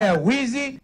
Ya wizi.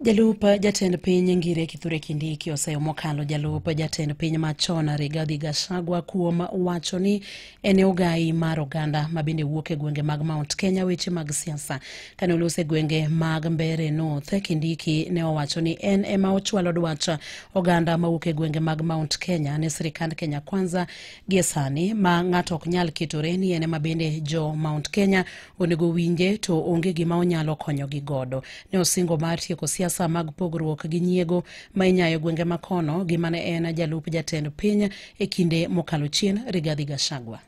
Jalup jatend piny Ngire Kithure Kindiki oseyo mokalo jalup jatend piny machon Rigathi Gachagua kuom wacho ni en e ogai mar oganda ma bende wuok e gwenge mag Mount Kenya weche mag siasa. Kane oloso e gwenge mag Mbeere North, Kindiki ne owacho ni en ema ochwalo dwach oganda mawuok e gwenge mag Mount Kenya ne sirikand Kenya Kwanza gie sani ma ng'ato ok nyal ketore ni en ema bende jo Mount Kenya onego winje to onge gima onyalo konyogi godo. Ne osingo mar tieko siasa mag pogruok gi nyiego ma inyayo gwenge makono gi mane en jalup jatend piny e kinde mokalo chien Rigathi Gachagua.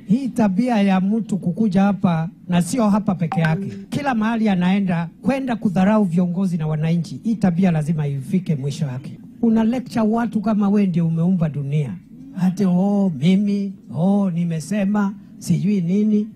Hii tabia ya mtu kukuja hapa na sio hapa peke yake, kila mahali anaenda kwenda kudharau viongozi na wananchi, hii tabia lazima ifike mwisho wake. Una lecture watu kama wewe ndio umeumba dunia, hata oh, mimi oh, nimesema sijui nini,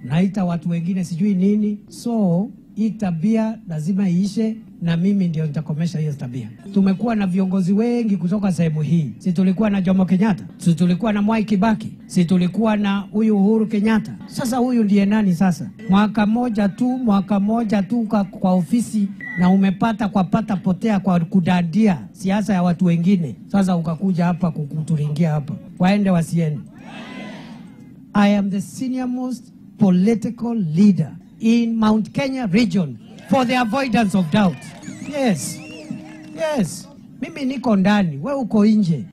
Naita watu wengine sijui nini. So hii tabia lazima iishe, na mimi ndio nitakomesha hiyo tabia. Tumekuwa na viongozi wengi kutoka sehemu hii. Si tulikuwa na Jomo Kenyatta, si tulikuwa na Mwai Kibaki, si tulikuwa na huyu Uhuru Kenyatta. Sasa huyu ndiye nani sasa? Mwaka moja tu, mwaka moja tu kwa ofisi na umepata kwa pata potea kwa kudandia siasa ya watu wengine. Sasa ukakuja hapa kuturingia hapa. Waende wasiende. I am the senior most political leader in Mount Kenya region for the avoidance of doubt. Yes. Yes. Mimi niko ndani, wewe uko nje.